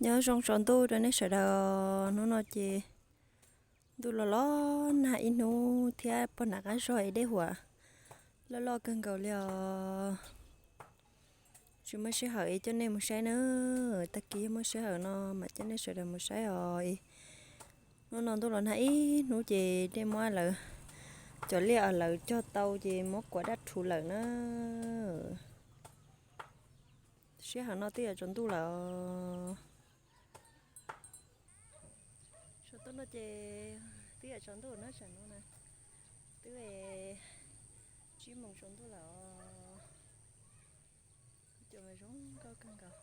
Nyob zoo tsaus ntuj rau nej sawv daws, hnub no ces ntuj los los nag ib hnub thiab poj niam qab zog es dej huam loj loj kawg nkaus li os. Tsis muaj sij hawm es coj nej mus saib na, tag kis yog muaj sij hawm no mam coj nej sawv daws mus saib os. Hnub no ntuj los nag ib hnub ces dej muab lawv, cov liaj lawv cog tau ces muab kuav daj rhuv lawm na. Sij hawm no twb yuav tsaus ntuj lawm. Tsaus ntuj no ces twb yuav tsaus ntuj na, tam no na twb tsib moos tsaus ntuj lawm. Cov mas zoo nkauj kawg nkaus.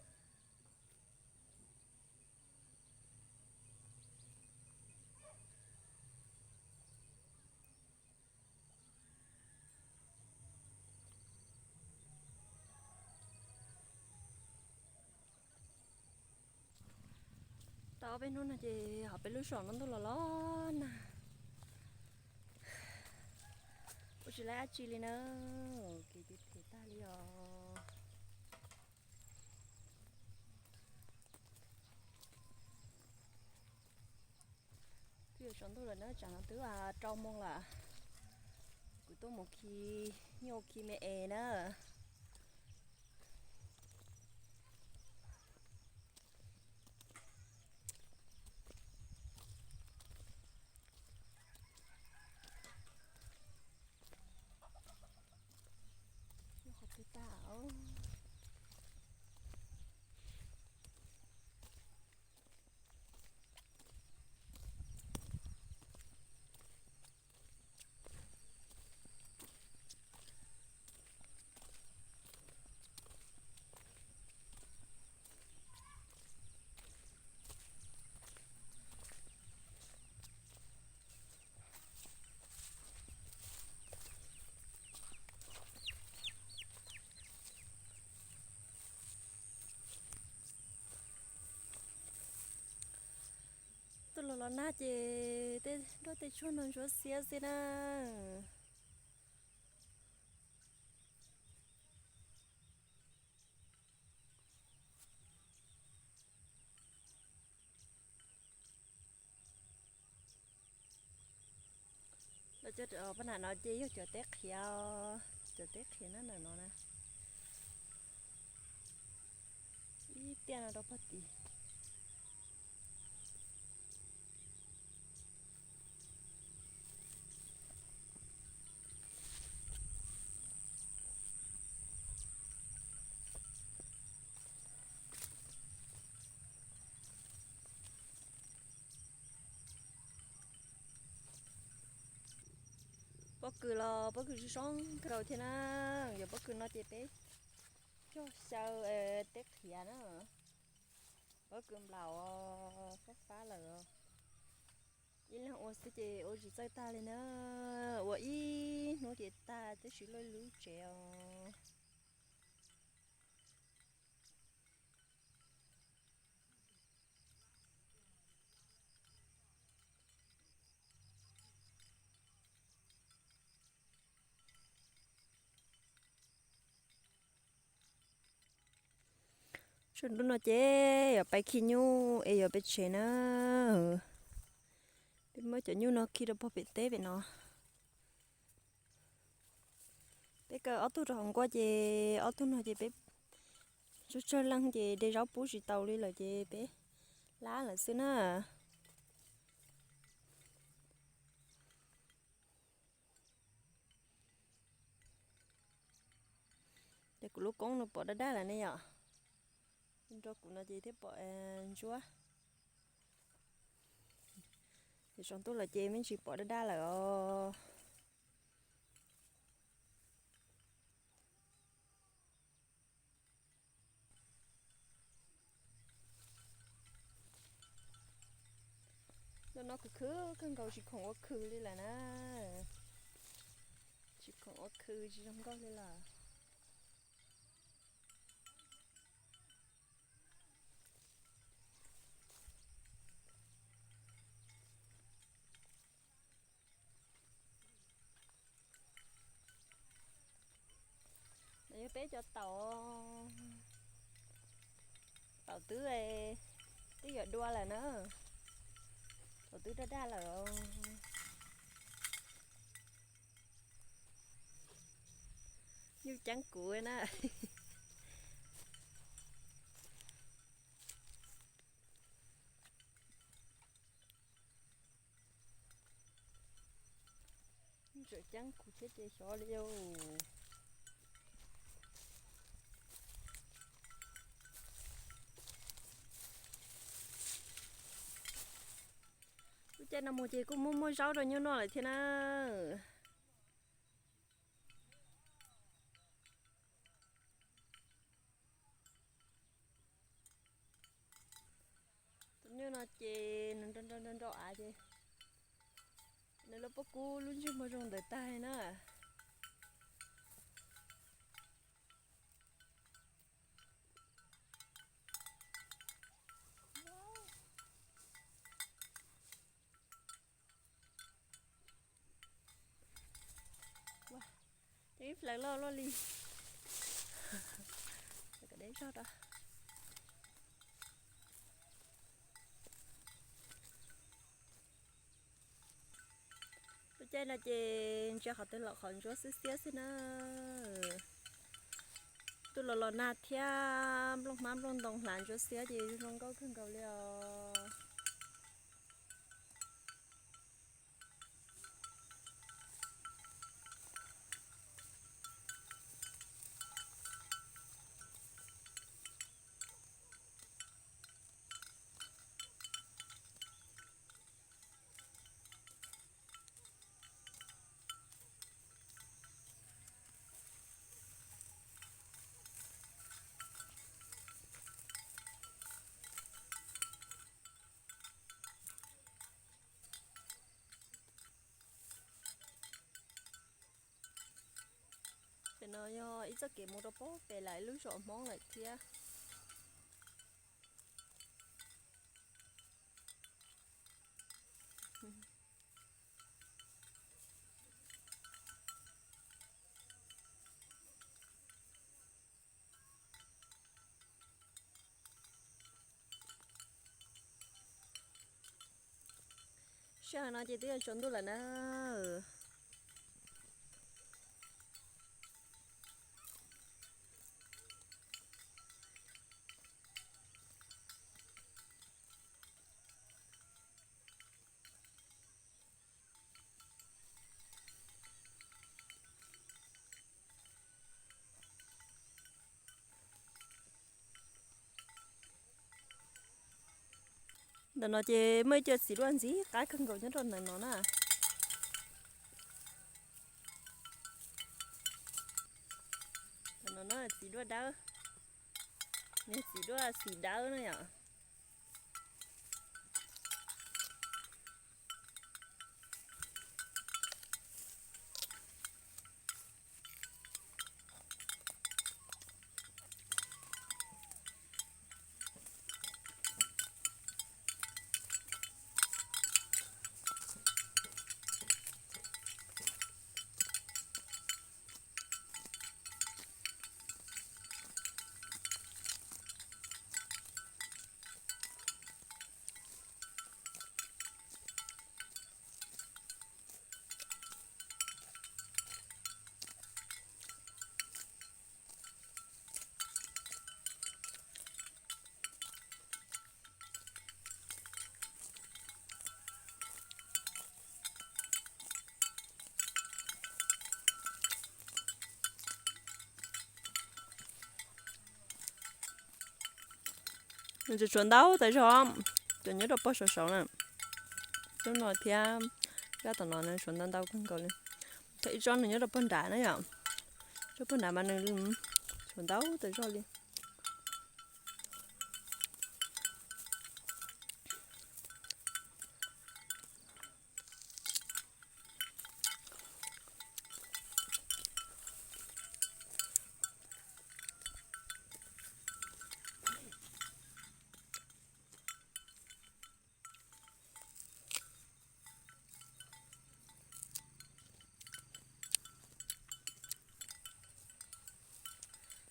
Tau ob peb hnub no ces hauv peb lub zos no ntuj los los nag, ua tsis laib dab tsi li na, kev twb phem tag li os. Twb yuav tsaus ntuj lawm na, tsam no twb rau moos lawm. Kuv tuaj mus khi nyuj khi me es na. Twb los los nag ces tej nroj tej tsuag no ntsuab xiab xwb na. Los cov poj niam no ces yog cov teb qhiav, cov teb qhiav na, ntawm no na, ib tiaj no rau pog tid. Pob kws los pob kws zoo zoo nkauj thiab na. Yog pob kws no ces peb cog xyaw teb qhiav na. Pob kws nplaum fab fab lawm. Ib leeg ua xwb ces ua tsis txawj tag li na. Ua ib hnub ces tag tab sis lub lub tsev os. Tsaus ntuj no ces yuav pais khi nyuj es yuav peb tsev na. Peb muab cov nyuj no khi rau pog pem teb pem no. Peb kaw ob tug rau hauv nkuaj ces ob tug no ces peb tsawg tsawg leej ces de zaub pub tsis tau li lawm ces peb lab lawm xwb na. Ces kuv lub koob no pom daj daj lawm ne yom. Nrog kuv no ces thiaj pom ntsuab. Ces tsaus ntuj lawm ces me ntsis pom daj daj lawm os. Hnub no khwv khwv kawg nkaus tsis khoom ua khw li lawm na. Tsis khoom ua khw tsis zoo nkauj li lawm. No yog peb cov taum, taum twb, Twb yuav dua lawm na. Thaum twb daj daj lawm. Nyuj ceeb kuv na. Tseem ceeb kuv thiab ces xyov li. Lub caij no mus ces kuj muaj muaj zaub rau nyuj noj lawm thiab na. Tus nyuj no ces nws nrau nrau nrau av ces nws lub pob kub lub ntsej muag zoo ntawd tag na. Ces ib flaws loj luaj li. Kom deb zog rau. Lub caij no ces ntsia qhov twg los qhov ntsuab xiab xiab xwb na. Tuaj los los nag thiab nplooj hmab nplooj ntoo hlav ntsuab xiab ces zoo nkauj kawg nkaus li os. Ces no yog ib txoj kev mus rau pem lawv lub zos Hmoob lawm thiab. Sij hawm no ces twb yuav tsaus ntuj lawm na. Ntawm no ces muaj ib co txiv duaj ntxim qab kawg nkaus nyob rau ntawm no na. Ntawm no na txiv duaj dawb, txiv duaj xim dawb na yom. Nws tsuas tshuav ntau tas zog, cov nyob rau pog saum saud na. Lub no thiab zaj tom no nws tshuav ntau ntau kawg nkaus li. Thaum ib tsob nws nyob rau pog nrad na yom. Tsob pog nrad mas nws tshuav ntau tas zog li.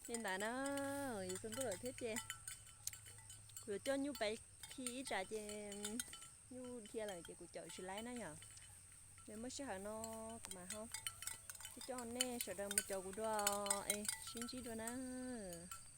Li ntawd na, yuav tsaus ntuj lawm thiab ces kuv yuav coj nyuj pais Ib tsam ces nyuj dhia lawm ces kuv caum tsis laib na yom. Yog muaj sij hawm no kuv mam ho coj nej sawv daws mus caum kuv dua es sib ntsib dua nawb.